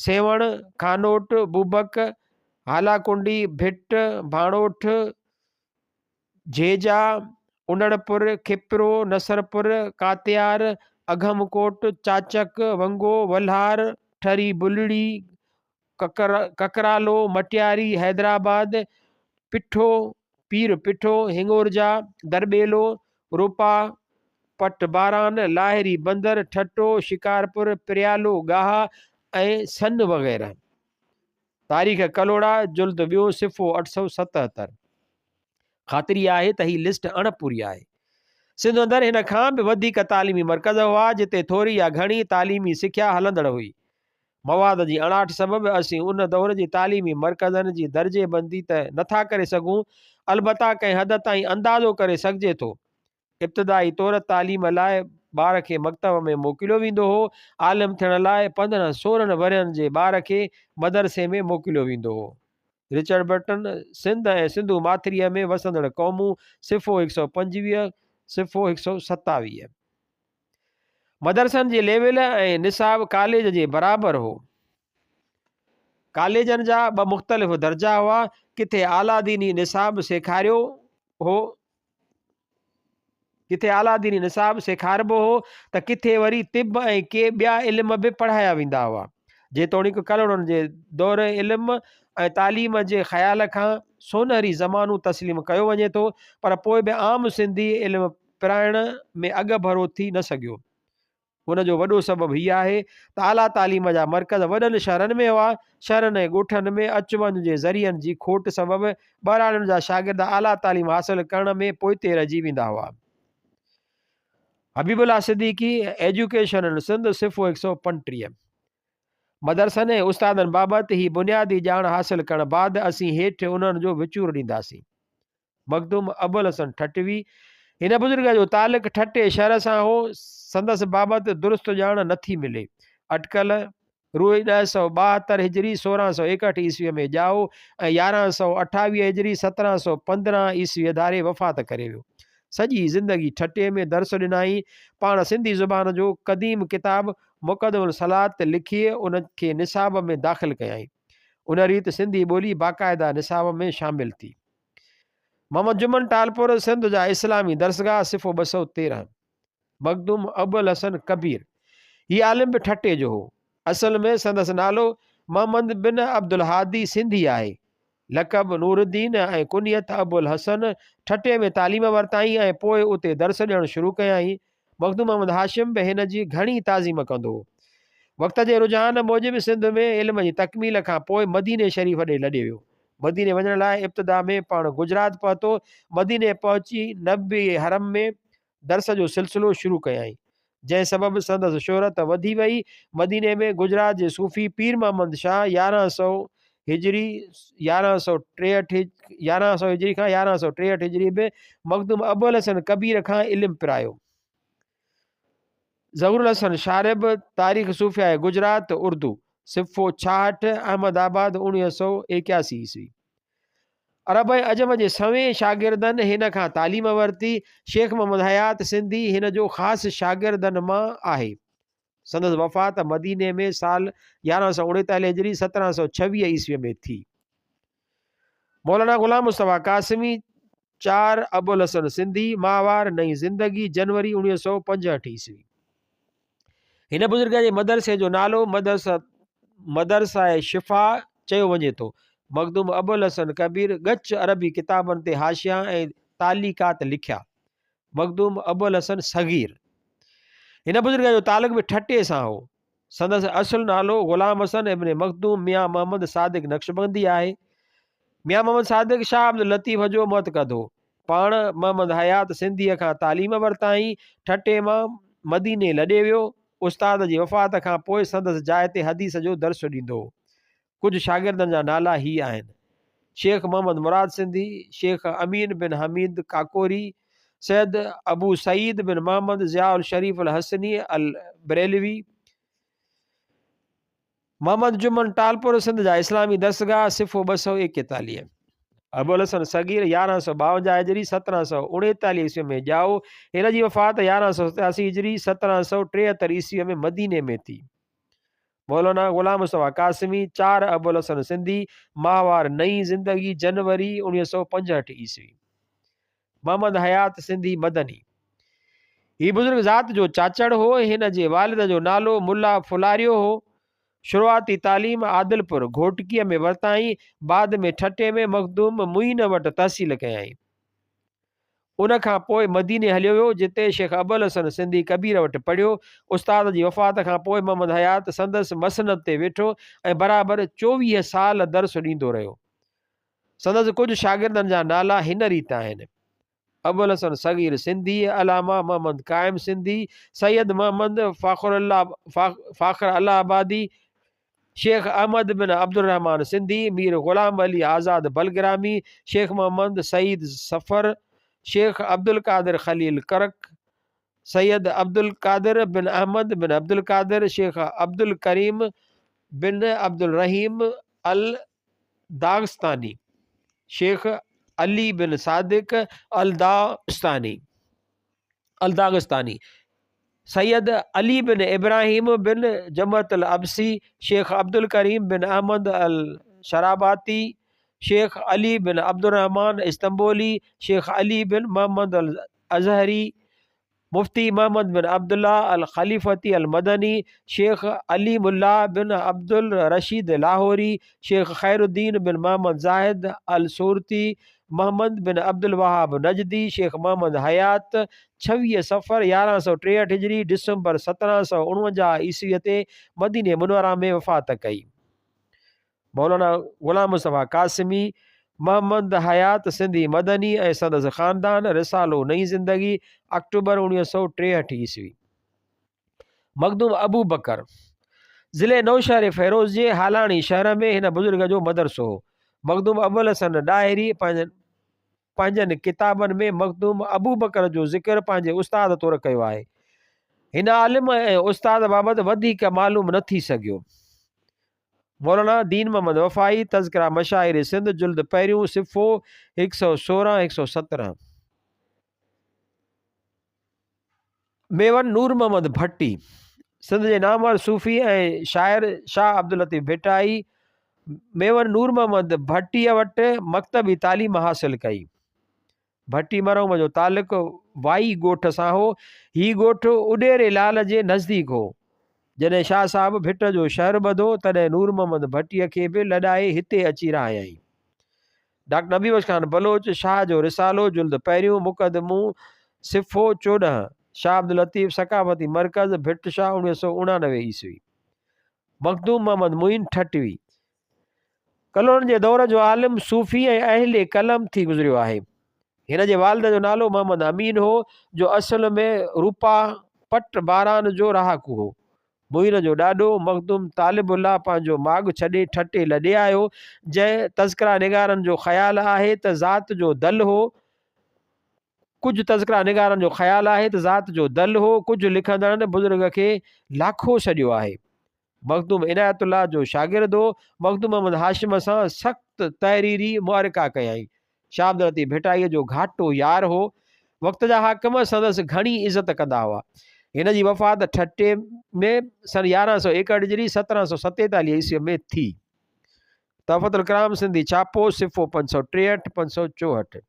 سيوهڻ، خانوٽ، بوبڪ، هالاڪنڊي، ڀٽ، ڀاڻوٺ، جهيجا، انڙپور، کپرو، نصرپور، ڪاتيار، اگهم ڪوٽ، چاچڪ، ونگو، ولهار، ٺري بلڙي، ڪڪرالو، مٽياري، حيدرآباد، پٺو، پير پٺو، هڱورجا، درٻيلو، روپا، پٽ باران، لاهري بندر، ٺٽو، شڪارپور، پريالو، ڳاها ۽ سن وغيره. تاريخ ڪلهوڙا، جلد ٻيو، صفحو 877. خاطري آهي ته هي لسٽ اڻ پوري آهي. سنڌ اندر هن کان به وڌيڪ تعليمي مرڪز هئا، جتي ٿوري يا گهڻي تعليمي سکيا هلندڙ هئي. مواد جي اڻاٺ سبب اسين ان دور جي تعليمي مرڪزن جي درجي بندي ته نٿا ڪري سگهون، البته ڪنهن حد تائين اندازو ڪري سگهجي ٿو. ابتدائي طور تعليم لاء ٻار کي مڪتب ۾ موڪليو ويندو هو. عالم ٿيڻ لاء 15 16 ورهين جي ٻار کي مدرسي ۾ موڪليو ويندو هو. رچرڊ برٽن، سنڌ ۽ سنڌو ماٿريء ۾ وسندڙ قومون، صفحو 125، صفحو 127. مدرسن جي ليول ۽ نصاب ڪاليج جي برابر هو. ڪاليجن جا ٻه مختلف درجا هئا، ڪٿي اعليٰ ديني نصاب سيکاريو هو، ڪٿي اعليٰ ديني نصاب سيکاربو هو ته ڪٿي وري طب ۽ ڪي ٻيا علم به پڙهايا ويندا هئا. جيتوڻيڪ ڪلهوڙن جي دور علم ۽ تعليم جي خيال کان سونهري زمانو تسليم ڪيو وڃي ٿو پر پوء به عام سنڌي علم پرائڻ ۾ اڳڀرو ٿي نه سگهيو. ان جو وڏو سبب هي آهي ته اعليٰ تعليم جا مرڪز وڏن شهرن ۾ هئا. شهرن ۽ ڳوٺن ۾ اچ وڃ جي ذريعن جي کوٽ سبب ٻهراڙين جا شاگرد اعليٰ تعليم حاصل ڪرڻ ۾ پوئتي رهجي ويندا هئا. حبيب الله صديقي، ايجوڪيشن ان سنڌ، صفحو 135. مدرسن ۽ استادن بابت هي بنيادي ڄاڻ حاصل ڪرڻ بعد اسين هيٺ انهن جو وچور ڏينداسين. مخدوم ابوالحسن ٺٽوي، هن بزرگ جو تعلق ٺٽي شهر سان هو، سندس بابت درست ڄاڻ نٿي ملي. اٽڪل. روء 1072 هجري 1661 عيسويء ۾ ڄائو ۽ 1128 هجري 1715 عيسويء ڌاري وفات ڪري ويو. سڄي زندگي ٺٽي ۾ درس ڏنائين. پاڻ سنڌي زبان جو قديم ڪتاب مقدمة الصلوة لکي ان کي نصاب ۾ داخل ڪيائين. ان ريت سنڌي ٻولي باقاعده نصاب ۾ شامل ٿي. محمد جمن ٽالپر، سنڌ جا اسلامي درسگاهه، صفحو 213. مخدوم ابوالحسن ڪبير، هي عالم به ٺٽي جو هو. اصل ۾ سندس نالو محمد بن عبدالهادي سنڌي آهي. لقب نورالدين ۽ ڪنيت ابوالحسن. ٺٽي ۾ تعليم ورتائين ۽ پوء اتي درس ڏيڻ شروع ڪيائين. مخدوم محمد هاشم به هن جي گهڻي تعظيم ڪندو هو. وقت جي رجحان موجب سنڌ ۾ علم جي تڪميل کان پوء مديني شريف ڏي لڏي ويو. مديني وڃڻ لاء ابتدا ۾ پاڻ گجرات پهتو. مديني پهچي نبوي حرم ۾ درس جو سلسلو شروع ڪيائين، جنهن سبب سندس شهرت وڌي وئي. مديني ۾ گجرات جي صوفي پير محمد شاهه 1100 هجري 1163 1100 هجري کان 1163 هجري به مخدوم ابوالحسن ڪبير کان علم پرايو. ظهور الحسن شارب، تاريخ صوفياء گجرات، اردو، صفحو 66، احمد آباد، 1981 عيسوي. عرب ۽ عجم جي سوين شاگردن هن کان تعليم ورتي. شيخ محمد حيات سنڌي هن جو خاص شاگردن مان آهي. سندس وفات مديني ۾ سال 1139 هجري 1726 عيسوي ۾ ٿي. مولانا غلام مصطفيٰ قاسمي، 4 ابوالحسن سنڌي، ماهوار نئين زندگي، جنوري 1965 عيسوي. هن بزرگ جي مدرسي جو نالو مدرسه شفا چيو وڃي ٿو. مخدوم ابوالحسن ڪبير ڳچ عربي ڪتابن تي حاشيا ۽ تعليقات لکيا. مخدوم ابوالحسن صغير، هن بزرگ جو تعلق به ٺٽي سان هو. سندس اصل نالو غلام حسن ابن مخدوم ميان محمد صادق نقشبندي آهي. ميان محمد صادق شاهه عبداللطيف جو معتقد هو. پاڻ محمد حيات سنڌيء کان تعليم ورتائين. ٺٽي مان مديني لڏي ويو. استاد جي وفات کان پوء سندس جاء تي حديث جو درس ڏيندو هو. ڪجهه شاگردن جا نالا هي آهن، شيخ محمد مراد سنڌي، شيخ امين بن حميد ڪاڪوري، سيد ابو سعيد بن محمد ضياء الشريف الحسني البريلوي، محمد جمن ٽالپر، سنڌ جا اسلامي درسگاهه، صفحو 241. ابوالحسن صغير 1152 هجري 1739 عيسوي ۾ ڄائو. هن جي وفات 1187 هجري 1773 عيسوي ۾ مديني ۾ ٿي. مولانا غلام مصطفيٰ قاسمي، 4 ابوالحسن سنڌي، ماهوار نئين زندگي، جنوري 1965 عيسوي. محمد حيات سنڌي مدني، هي بزرگ ذات جو چاچڙ هو. هن جي والد جو نالو ملا ڦلاريو هو. شروعاتي تعليم عادلپور، گهوٽڪيء ۾ ورتائين. بعد ۾ ٺٽي ۾ مخدوم معين وٽ تحصيل ڪيائين. ان کان پوء مديني هليو ويو، جتي شيخ ابوالحسن سنڌي ڪبير وٽ پڙهيو. استاد جي وفات کان پوء محمد حيات سندس مسند تي ويٺو ۽ برابر 24 سال درس ڏيندو رهيو. سندس ڪجهه شاگردن جا نالا هن ريت آهن، ابوالحسن صغير سنڌي، علامه محمد قائم سنڌي، سيد محمد فاخر الله آبادي، شيخ احمد بن عبدالرحمان سنڌي، مير غلام علي آزاد بلگرامي، شيخ محمد سعيد صفر، شيخ عبدالقادر خليل ڪرڪ، سيد عبدالقادر بن احمد بن عبدالقادر، شيخ عبدالڪريم بن عبدالرحيم الداغستاني، شيخ علي بن صادق الداغستاني، الداغستاني، سيد علي بن ابراهيم بن جمعة العبسي، شيخ عبدالڪريم بن احمد الشراباتي، شيخ علي بن عبدالرحمان استنبولي، شيخ علي بن محمد الازهري، مفتي محمد بن عبدالله الخليفتي المدني، شيخ عليم الله بن عبدالرشيد لاهوري، شيخ خير الدين بن محمد زاهد السورتي، محمد بن عبدالوهاب نجدي، شيخ محمد حيات، 26 صفر 1163 هجري، ڊسمبر 1749 عيسويء تي مديني منوره ۾ وفات ڪئي. مولانا غلام مصطفيٰ قاسمي، محمد حيات سنڌي مدني ۽ سندس خاندان، رسالو نئين زندگي، آڪٽوبر 1963 عيسوي. مخدوم ابوبڪر، ضلعي نوشهري فيروز جي هالاڻي شهر ۾ هن بزرگ جو مدرسو هو. مخدوم ابوالحسن ڏاهري پنهنجن ڪتابن ۾ مخدوم ابوبڪر جو ذڪر پنهنجي استاد طور ڪيو آهي. هن عالم ۽ استاد بابت وڌيڪ معلوم نه ٿي سگهيو. مولانا دين محمد وفائي، تذڪره مشاهير سنڌ، جلد پهريون، صفحو 116، 117. ميون نور محمد ڀٽي، سنڌ جي نامور صوفي ۽ شاعر شاهه عبداللطيف ڀٽائي ميون نور محمد ڀٽيء وٽ مڪتبي تعليم حاصل ڪئي. ڀٽي مرحوم جو تعلق وائي ڳوٺ سان هو. هي ڳوٺ اڏيري لال جي نزديڪ هو. جڏهن شاهه صاحب ڀٽ جو شهر ٻڌو، تڏهن نور محمد ڀٽيء کي به لڏائي هتي اچي رهايائين. ڊاڪٽر نبي بخش خان بلوچ، شاهه جو رسالو، جلد پهريون، مقدمو، صفحو 14، شاهه عبداللطيف ثقافتي مرڪز، ڀٽ شاهه، 1989 عيسوي. مخدوم محمد معين ٺٽوي، ڪلهوڙن جي دور جو عالم، صوفي ۽ اهل قلم ٿي گذريو آهي. هن جي والد جو نالو محمد امين هو، جو اصل ۾ روپا پٽ باران جو رهاڪو هو. معين جو ڏاڏو مخدوم طالب الله پنهنجو ماڳ ڇڏي ٺٽي لڏي آيو، جنهن تذڪره نگارن جو خيال آهي ته ذات جو دل هو، ڪجهه تذڪره نگارن جو خيال آهي ته ذات جو دل هو، ڪجهه لکندڙن بزرگ کي لاکو سڏيو آهي. مخدوم عنايت الله جو شاگرد هو، مخدوم محمد هاشم سان سخت تحريري معرڪا ڪيائين. شاهه عبداللطيف ڀٽائيء جو گهاٽو يار هو. وقت جا حاڪم سندس گهڻي عزت ڪندا هئا. هن جي وفات ٺٽي ۾ سن 1161 هجري 1747 عيسويء ۾ ٿي. تحفة الڪرام سنڌي ڇاپو، صفحو 563، 564.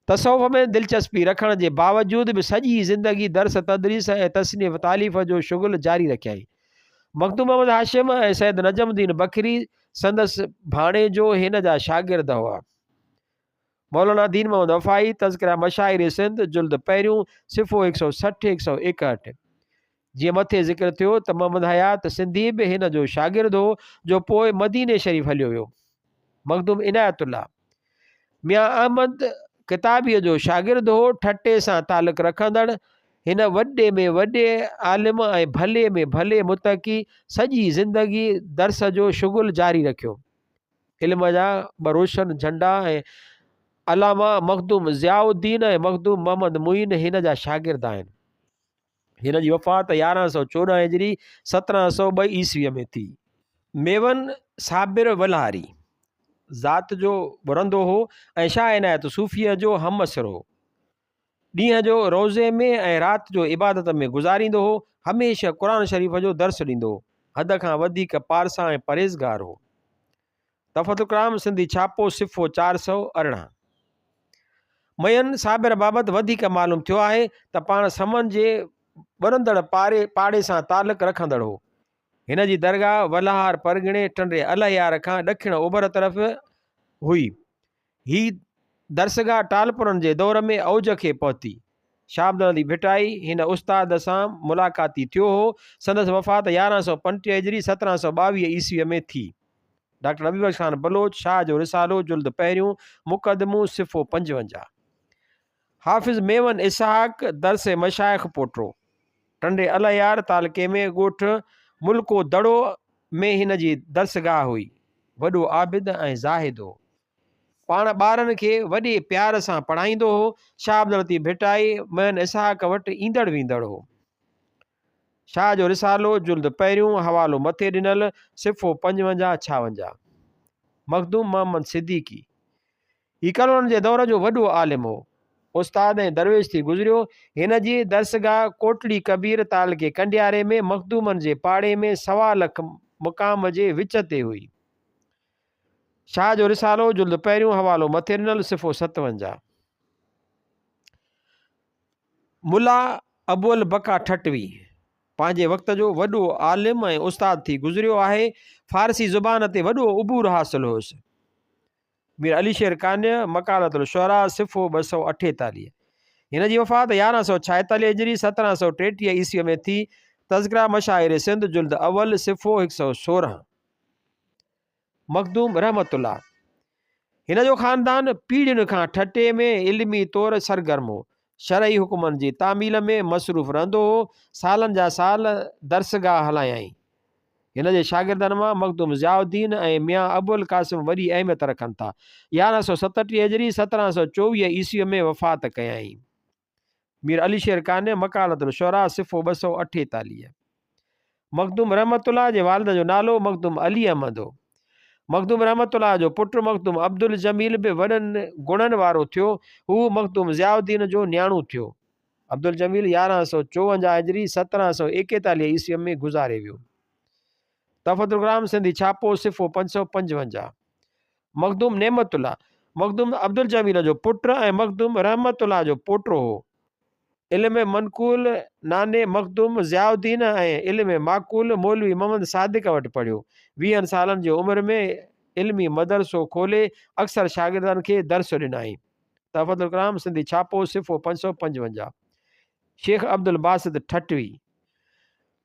تصوف ۾ دلچسپي رکڻ جي باوجود به سڄي زندگي درس تدريس ۽ تصنيف تاليف جو شغل جاري رکيائين. مخدوم محمد هاشم ۽ سيد نجم الدين بکري سندس ڀاڻيجو هن جا شاگرد هئا. مولانا دين محمد وفائي، تذڪره مشاهير سنڌ، جلد پهريون، صفحو 160، 161. جيئن مٿي ذڪر ٿيو ته محمد حيات سنڌي به هن جو شاگرد هو، جو پوء مديني شريف هليو ويو. مخدوم عنايت الله، ميان احمد ڪتابيء جو شاگرد هو. ٺٽي سان تعلق رکندڙ هن وڏي ۾ وڏي عالم ۽ ڀلي ۾ ڀلي متقي سڄي زندگي درس جو شغل جاري رکيو. علم جا ٻه روشن جهنڊا ۽ علامه مخدوم ضياء الدين ۽ مخدوم محمد معين هن جا شاگرد آهن. هن جي وفات 1114 هجري 1702 عيسويء ۾ ٿي. ميون صابر ولهاري ذات جو ٻرندو هو ۽ شاهه عنايت صوفيء جو همعصر هو. ڏينهن جو روزي ۾ ۽ رات جو عبادت ۾ گذاريندو هو. هميشه قرآن شريف جو درس ڏيندو هو. حد کان وڌيڪ پارسا ۽ پرهيزگار هو. تحفة الڪرام سنڌي ڇاپو صفحو 418. ميين صابر بابت وڌيڪ معلوم ٿيو آهي ته پاڻ سمن جي ٻرندڙ پاري پاڙي سان تعلق رکندڙ هو. هن جي درگاهه ولهار پرڳڻي ٽنڊي الهيار کان ڏکڻ اوڀر طرف هئي. هي درسگاهه ٽالپرن جي دور ۾ اوج کي پهتي. شاهه عبدالهادي ڀٽائي هن استاد سان ملاقاتي ٿيو هو. سندس وفات 1135 هجري 1722 عيسويء ۾ ٿي. ڊاڪٽر نبي بخش خان بلوچ، شاهه جو رسالو، جلد پهريون، مقدمو، صفحو 55. حافظ ميون اسحاق، درس مشائخ پوٽو، ٽنڊي الهيار تعلقي ۾ ڳوٺ ملڪو دڙو ۾ هن جي درسگاهه هئي. وڏو عابد ۽ زاهد هو. پاڻ ٻارن کي وڏي پيار سان پڙهائيندو هو. شاهه عبداللطيف ڀٽائي ميان اسحاق وٽ ايندڙ ويندڙ هو. شاهه جو رسالو، جلد پهريون، حوالو مٿي ڏنل، صفحو 55، 56. مخدوم محمد صديقي، هي ڪلهوڙن جي دور جو وڏو عالم هو. استاد ۽ درويش ٿي گذريو. هن جي درسگاهه ڪوٽڙي ڪبير تعلقي ڪنڊياري ۾ مخدومن جي پاڙي ۾ سوا لک مقام جي وچ تي هئي. شاهه جو رسالو، جلد پهريون، حوالو مٿي ڏنل، صفحو 57. ملا ابوالبقا ٺٽوي پنهنجي وقت جو وڏو عالم ۽ استاد ٿي گذريو آهي. فارسي زبان تي وڏو عبور حاصل هوس. مير علي شير قانع، مقالة الشعراء، صفحو 248. هن جي وفات 1146 هجري 1733 عيسويء ۾ ٿي. تذڪره مشاهير سنڌ، جلد اول، صفحو 116. مخدوم رحمت الله، هن جو خاندان پيڙهين کان ٺٽي ۾ علمي طور سرگرم هو. شرعي حڪمن جي تعميل ۾ مصروف رهندو هو. سالن جا سال درسگاهه هلايائين. هن جي شاگردن مان مخدوم ضياء الدين ۽ ميان ابوالقاسم وڏي اهميت رکن ٿا. 1137 هجري 1724 عيسويء ۾ وفات ڪيائين. مير علي شير قانع، مقالة الشعراء، صفحو 248. مخدوم رحمت الله جي والد جو نالو مخدوم علي احمد هو. مخدوم رحمت الله جو پٽ مخدوم عبدالجميل به وڏن گڻن وارو ٿيو. هو مخدوم ضياء الدين جو نياڻو ٿيو. عبدالجميل 1154 هجري 1741 عيسويء ۾ گذاري ويو. تحفة الڪرام سنڌي ڇاپو صفحو 555. مخدوم نعمت الله، مخدوم عبدالجميل جو پٽ ۽ مخدوم رحمت الله جو پوٽو هو. علم منقول ناني مخدوم ضياء الدين ۽ علم معقول مولوي محمد صادق وٽ پڙهيو. ويهن سالن جي عمر ۾ علمي مدرسو کولي اڪثر شاگردن کي درس ڏنائين. تحفة الڪرام سنڌي ڇاپو صفحو 555. شيخ عبدالباسط ٺٽوي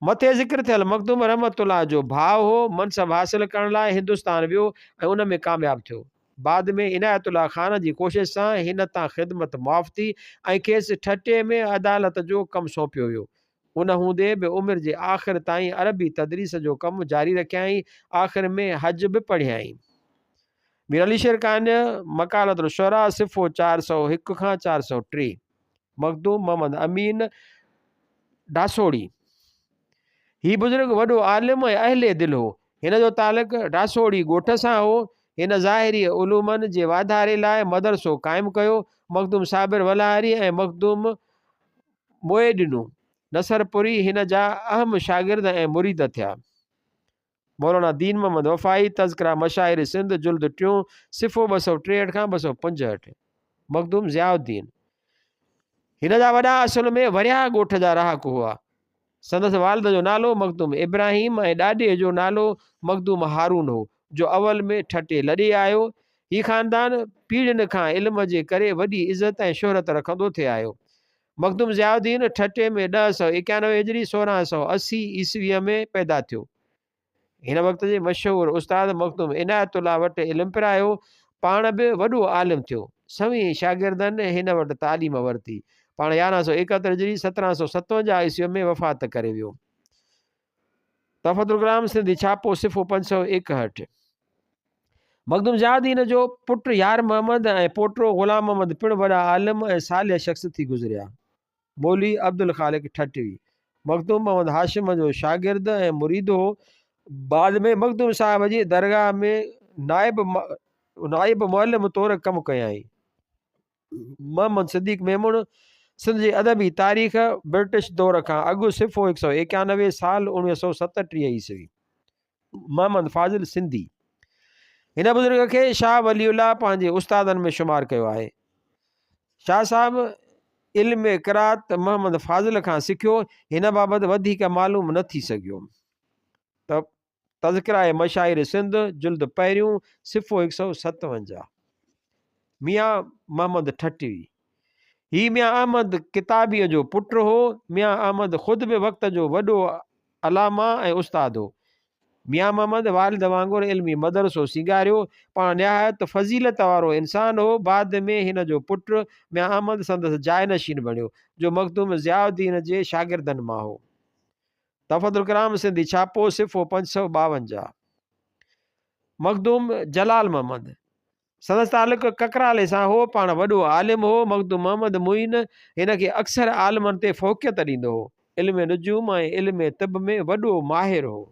مٿي ذڪر ٿيل مخدوم رحمت الله جو ڀاء هو، منصب حاصل ڪرڻ لاء هندستان ويو ۽ ان ۾ ڪامياب ٿيو. بعد ۾ عنايت الله خان جي ڪوشش سان هن تان خدمت معاف ٿي ۽ کيس ٺٽي ۾ عدالت جو ڪم سونپيو ويو. ان هوندي به عمر جي آخر تائين عربي تدريس جو ڪم جاري رکيائين، آخر ۾ حج به پڙهيائين. مير علي شير قانع، مقالة الشعراء، صفحو 401 کان 403. مخدوم محمد امين ڊاسوڙي، هي بزرگ وڏو عالم ۽ اهل دل هو. هن جو تعلق ڊاسوڙي ڳوٺ سان هو. هن ظاهري علومن جي واڌاري لاء مدرسو قائم ڪيو. مخدوم صابر ولهاري ۽ مخدوم موئيڏنو نصرپوري هن جا اهم شاگرد ۽ مريد ٿيا. مولانا دين محمد وفائي، تذڪره مشاهير سنڌ، جلد ٽيون، صفحو 263 کان 265. مخدوم ضياء الدين، هن جا وڏا اصل ۾ ورياهه ڳوٺ جا رهاڪو هئا. سندس والد جو نالو مخدوم ابراهيم ۽ ڏاڏي جو نالو مخدوم هارون هو، جو اول ۾ ٺٽي لڏي آيو. هي خاندان پيڙهين کان علم جي ڪري وڏي عزت ۽ شهرت رکندو ٿي آيو. مخدوم ضياء الدين ٺٽي ۾ 1091 هجري 1680 عيسويء ۾ پيدا ٿيو. هن وقت جي مشهور استاد مخدوم عنايت الله وٽ علم پرايو. پاڻ به وڏو عالم ٿيو. سوين شاگردن هن وٽ تعليم ورتي. پاڻ 1171 هجري 1757 عيسويء ۾ وفات ڪري ويو. تحفة الڪرام سنڌي ڇاپو صفحو 561. مخدوم ضياء الدين جو پٽ يار محمد ۽ پوٽو غلام محمد پڻ وڏا عالم ۽ صالح شخص ٿي گذريا. مولوي عبدالخالق ٺٽوي، مخدوم محمد هاشم جو شاگرد ۽ مريد هو. بعد ۾ مخدوم صاحب جي درگاهه ۾ نائب نائب معلم طور ڪم ڪيائين. محمد صديق ميمڻ، سنڌ جي ادبي تاريخ، برٽش دور کان اڳ، صفحو 191، سال 1937 عيسوي. محمد فاضل سنڌي، هن بزرگ کي شاهه ولي الله پنهنجي استادن ۾ شمار ڪيو آهي. شاهه صاحب علم قرات محمد فاضل کان سکيو، هن بابت وڌيڪ معلوم نه ٿي سگهيو. ته تذڪره مشاهير سنڌ، جلد پهريون، صفحو 157. ميان محمد ٺٽوي، هي ميان احمد ڪتابيء جو پٽ هو. ميان احمد خود به وقت جو وڏو علامه ۽ استاد هو. ميان محمد والد وانگر علمي مدرسو سينگاريو. پاڻ نهايت فضيلت وارو انسان هو. بعد ۾ هن جو پٽ ميان احمد سندس جائنشين بڻيو، جو مخدوم ضياء الدين جي شاگردن مان هو. تحفة الڪرام سنڌي ڇاپو، صفحو 552. مخدوم جلال محمد، سندس تعلق ڪڪرالي سان هو، پاڻ وڏو عالم هو، مخدوم محمد معين هن کي اڪثر عالمن تي فوقيت ڏيندو هو، علم نجوم ۽ علم طب ۾ وڏو ماهر هو.